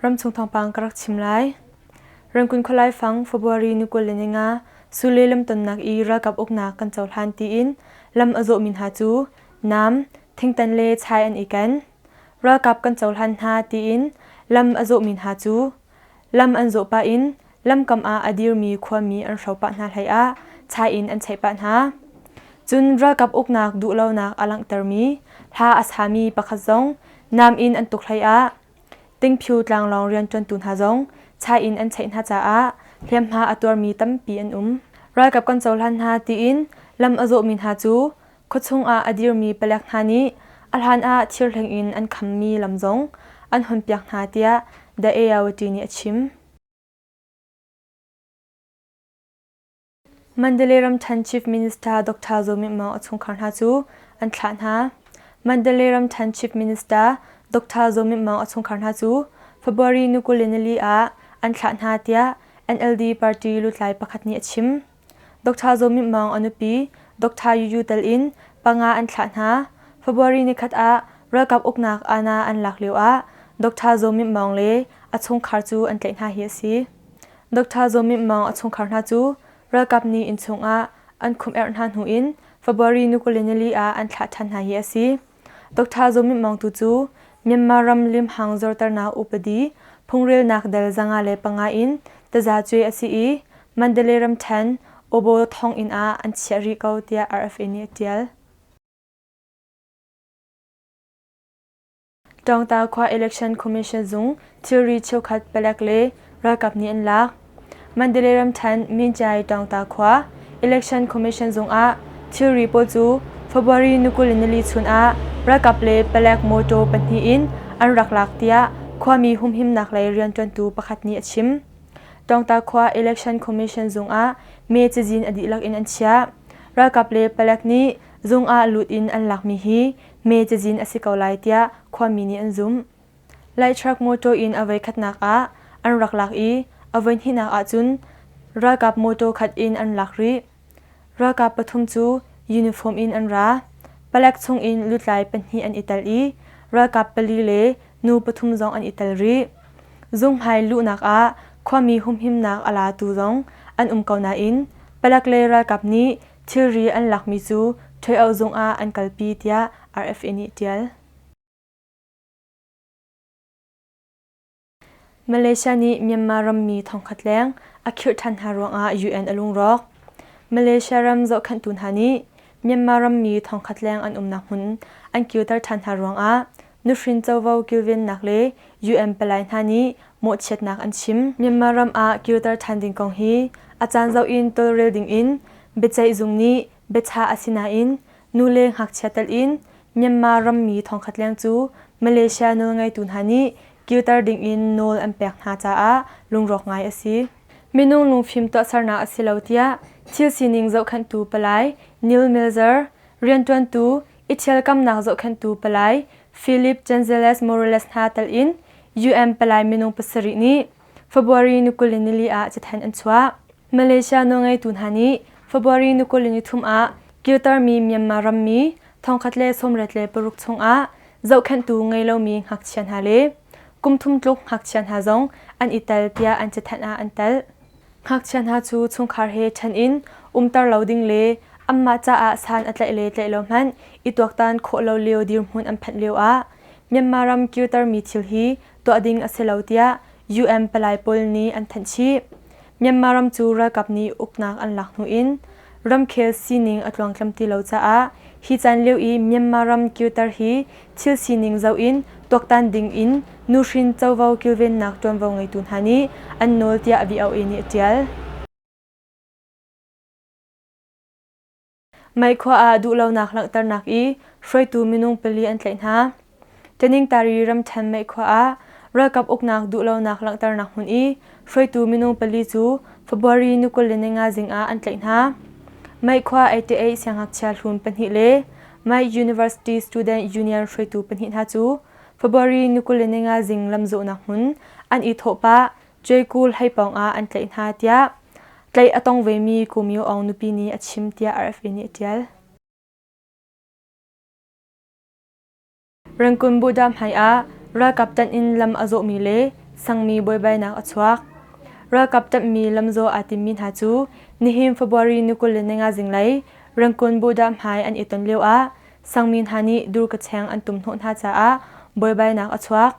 Ramchung thawngpang ka rak chim lai. Rangkun khualai fang February ni 25 Sule lamtonnak i ralkap uknak kan cohlan tiin lam a zawhmi hna cu nam, thingtan le chai an i ken. Ralkap kan cohlan hna tiin lam a zawhmi hna cu lam an zawh pah in lamkam ah a dirmi khuami an hro pah hna hlei ah chai in an cheih pah hna. Cun ralkap uknak duhlonak a langhtermi hla a sami pakhat zong nam in an tuk hlei ah Tingphiu tlanglawng rianṭuantu hna zong chai in an cheih hna caah hliamhma a tuarmi tampi an um. Ralkap kan cohlan hna tiin lam a zawhmi hna cu khuachung ah a dirmi palek hna nih a hlan ah thirhleng in an khammi lam zong an honpiak hna tiah The AOT nih a chim. Mandalay ramṭhen Chief Minister Dr. Zaw Myint Maung a chungkhar hna cu an thlah hna. Mandalay ramṭhen Chief Minister Dr. Zaw Myint Maung a chungkhar hna cu February ni 24 ah an thlah hna tiah NLD party lutlai pakhat nih a chim. Dr. Zaw Myint Maung a nupi Dr. Yu Yu tel in panga an thlah hna. February nikhat ah ralkap uknak aana an lak lioah Dr. Zaw Myint Maung le a chungkhar cu an tlaih hna hi a si. Dr. Zaw Myint Maung a chungkhar hna cu ralkap nih innchung ah an khumh-erh hna hnu in February ni 24 ah an thlah ṭhan hna hi a si. Dr. Zaw Myint Maung tu cu Myanmar ram limhang zorternak upadi phungrelnak dal 505 in tazacuai a si i Mandalay ramṭhen Obo thonginn ah an chiah rih ko tiah RFA nih a ṭial. Tawngta khua Election Commission zung thilri cheukhat palek le ralkap nih an lak. Mandalay ramṭhen Minjai Tawngta khua Election Commission zung ah thilri pawl cu February ni 24 chun ah ralkap le palek mawṭaw pahnih in an rak lak tiah khuami humhimnak lei rianṭuantu pakhat nih a chim. Tawngta khua Election Commission zung ah mee cazin a dihlak in an chiah. Ralkap le palek nih zung ah lut in an lakmi hi mee cazin a si ko lai tiah khuami nih an zumh. Light truck motor in a voikhatnak ah an rak lak i a voihnihnak ahcun ralkap motor khat in an lak rih. Ralkap pathum cu uniform in an ra. Palek chungin lutlai pahnih an i tel i ralkap pali le nu pathum zong an i tel rih. Zunghmai luhnak ah khuami humhimnak a latu zong an um ko nain palek le ralkap nih thilri an lakmi cu Ṭhoi-oh zung ah an kalpi tiah RFA nih a ṭial. Malaysia nih Myanmar rammi thongkhat leng a khirh ṭhan hna ruangah UN a lungrawk. Malaysia ram zohkhenhtu hna nih Myanmar rammi thongkhat leng an umnak hmun an kirter ṭhan hna ruangah nuhrin covo kilvennak le UN palai hna nih mawhchiatnak an chim. Myanmar ram ah kirter ṭhan ding kong hi a caan zoh in tawlrel ding in biaceih zung nih biachah a si nain nu le ngakchia telh in Myanmar rammi thongkhat leng cu Malaysia nawlngeitu hna nih kirter ding in nawl an pek hna caah lungrawk ngai a si. Minung lungfim tuahsernak a si lo tiah thil sining zohkhenhtu palai Neil Milzer, rianṭuantu i ṭhialkamnak zohkhenhtu palai Philip Gonzalez Morales hna telh in UN palai minung pasarih nih February ni 24 ah cathanh an chuah. Malaysia nawlngeitu hna nih February ni 23 ah kirtermi Myanmar rammi 1086 chungah zohkhenhtu ngei lomi ngakchia hna le kum thum tluk ngakchia hna zong an i tel tiah an cathanh ah an telh. Ngakchia hna cu chungkhar he ṭhen in umter lo ding le anmah caah san a tlaih le tlaih lo hmanh i tuaktan khawh lo lio dirhmun an phanh lioah Myanmar ram kirtermi thil hi tuah ding a si lo tiah UN palai pawl nih an thanh chih. Myanmar ram cu ralkap nih uknak an lak hnu in ramkhel sining a tluangtlam ti lo caah hi caan lio i Myanmar ram kirter hi thil sining zoh in tuaktan ding in nuhrin covo kilvennak ṭuanvo ngeitu hna nih an nawl tiah VOA nih a ṭial. Meikhua ah duhlonak langhternak i hruaitu minung pali an tlaih hna. Taningtari ramṭhen Meikhua ah ralkap uknak duhlonak langhternak hmun i hruaitu minung pali cu February ni 25 zing ah an tlaih hna. Meikhua 88 siangngakchia hlun pahnih le Mai University Student Union hruaitu pahnih hna cu February ni 25 zing lamzawhnak hmun an i thawh pah Cuaikul hlei pawng ah an tlaih hna tiah tlaih a tong vemi Ku Myo Aung nupi nih a chim tiah RFA nih a ṭial. Rangoon Buddha hmai ah ralkap ṭanh in lam a zawhmi le sangmi buaibainak a chuak. Ralkap ṭanhmi lamzawh aa timmi hna cu nihin February ni 25 zinglei Rangoon Buddha hmai an i ton lioah sangmi hna nih durkacheng an tum hnawh hna caah buaibainak a chuak.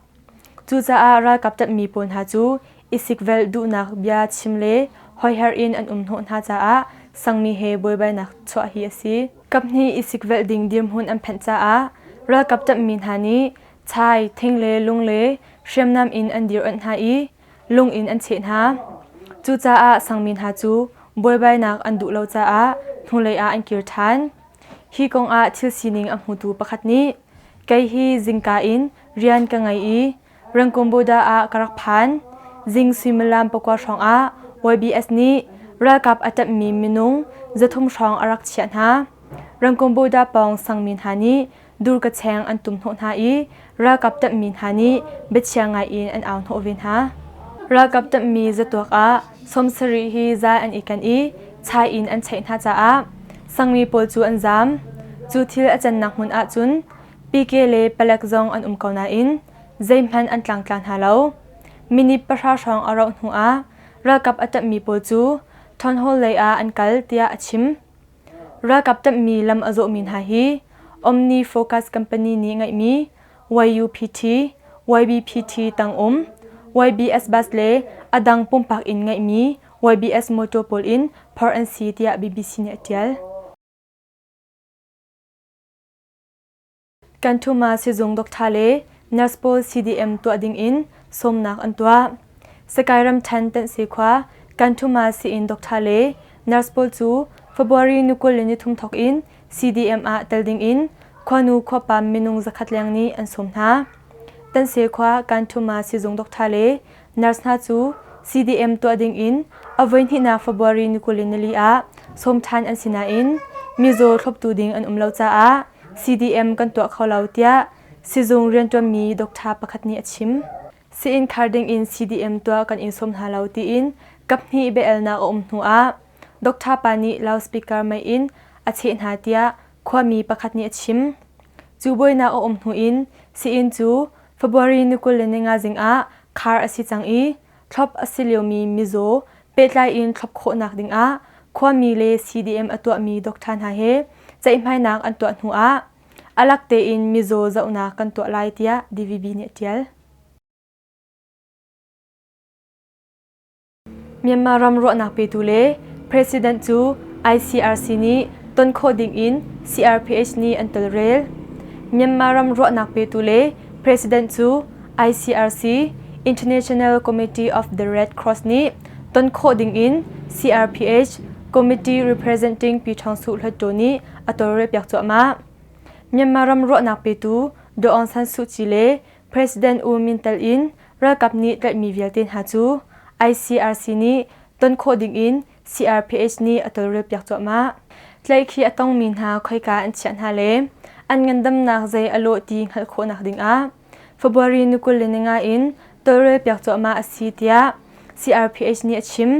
Cucaah ralkap ṭanhmi pawl hna cu i sikvelh duhnak bia chim le hoiher in an um hnawh hna caah sangmi he buaibainak chuah hi a si. Kaphnih i sikvelh ding dirhmun an phanh caah ralkap ṭanhmi hna nih chai, thing le lung le hriamnam in an dir-onh hna i lung in an cheh hna. Cucaah sangmi hna cu buaibainak an duh lo caah hnulei ah an kir ṭhan. Hi kong ah thil sining a hmutu pakhat nih, Kei hi zingka in rian ka ngei i Rangoon Buddha ah ka rak phan. Zing suimilam pakua hrawng ah YBS nih ralkap a ṭanhmi minung 300 hrawng a rak chiah hna. Rangoon Buddha pawng sangmi hna nih durkacheng an tum hnawh hna i ralkap ṭanhmi hna nih biachia ngai in an au hnawh ve hna. Ralkap ṭanhmi zatuak ah 70 hi zai an i ken i chai in an cheih hna caah sangmi pawl cu an zaam. Cu thil a cannak hmun ahcun PK le palek zong an um ko nain zeihmanh an tlangtla hna lo. Minute pahra hrawng a rauh hnuah ralkap a ṭanhmi pawl cu Town Hall lei ah an kal tiah a chim. Ralkap ṭanhmi lam a zawhmi hna hi Omni Focus Company nih ngeihmi YUPT, YBPT tangum, YBS bus le a dang pumpak in ngeihmi YBS motor pawl in phorh an si tiah BBC nih a ṭial. Kan Thuma sizung doctor le nurse pawl CDM tuah ding in sawmnak an tuah. Sakai ramṭhen Tanhse khua Kan Thuma sii-inn doctor le nurse pawl cu February ni 23 thawk in CDM ah tel ding in khuanu khuapa minung zakhat leng nih an sawm hna. Tanhse khua Kan Thuma sizung doctor le nurse hna cu CDM tuah ding in a voihnihnak February ni 24 ah sawm ṭhan an si nain mizaw thloptu ding an um lo caah CDM kan tuah kho lo tiah sizung rianṭuanmi doctor pakhat nih a chim. Sii-inn khar ding in CDM tuah kan in sawm hna lo tiin kaphnih biaelnak a um hnu ah doctor pa nih loudspeaker mei in a cheh hna tiah khuami pakhat nih a chim. Cu buainak a um hnu in sii-inn cu February ni 25 zing ah khar a si cang i thlop a si liomi mizaw pehtlai in thlop khawhnak dingah khuami le CDM a tuahmi doctor hna he ceihmainak an tuah hnu ah a lak tein mizaw zohnak kan tuah lai tiah DVB nih a ṭial. Myanmar ram ruahnak petu le President cu ICRC nih ton khawh ding in CRPH nih an tawlrel. Myanmar ram ruahnak petu le President cu ICRC International Committee of the Red Cross nih ton khawh ding in CRPH Committee Representing Pi Ṭhawng Suh Hluttaw nih a tawlrelpiak cuahmah. Myanmar ram ruahnak petu Daw Aung San Suu Kyi le President U Min tel in ralkap nih tlaihmi vialte hna cu ICRC nih ton khawh dingin CRPH nih a tawlrelpiak cuahmah. Tlaihkhih a tongmi hna khoika an chiah hna le an ngandamnak zei a lawh ti hngalh khawhnak dingah February ni 25 in tawlrelpiak cuahmah a si tiah CRPH nih a chim.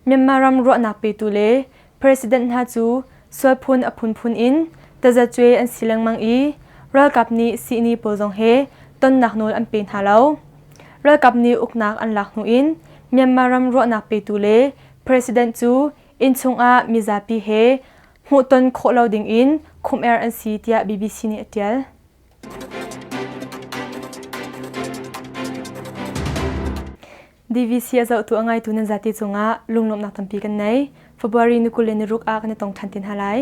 Myanmar ram ruahnak petu le President hna cu sualphun a phunphun in tazacuai an si lengmang i ralkap nih sihni pawl zong he tonnak nawl an pe hna lo. Ralkap nih uknak an lak hnu in Myanmar ram ruahnak petu le President cu innchung ah mizapi he hmuhton khawh lo ding in khumh-er an si tiah BBC nih a ṭial. DVC a zohtu a ngaitu nan zati cungah lunglawmhnak tampi kan nei. February ni 26 ah kan i tong ṭhan te hna lai.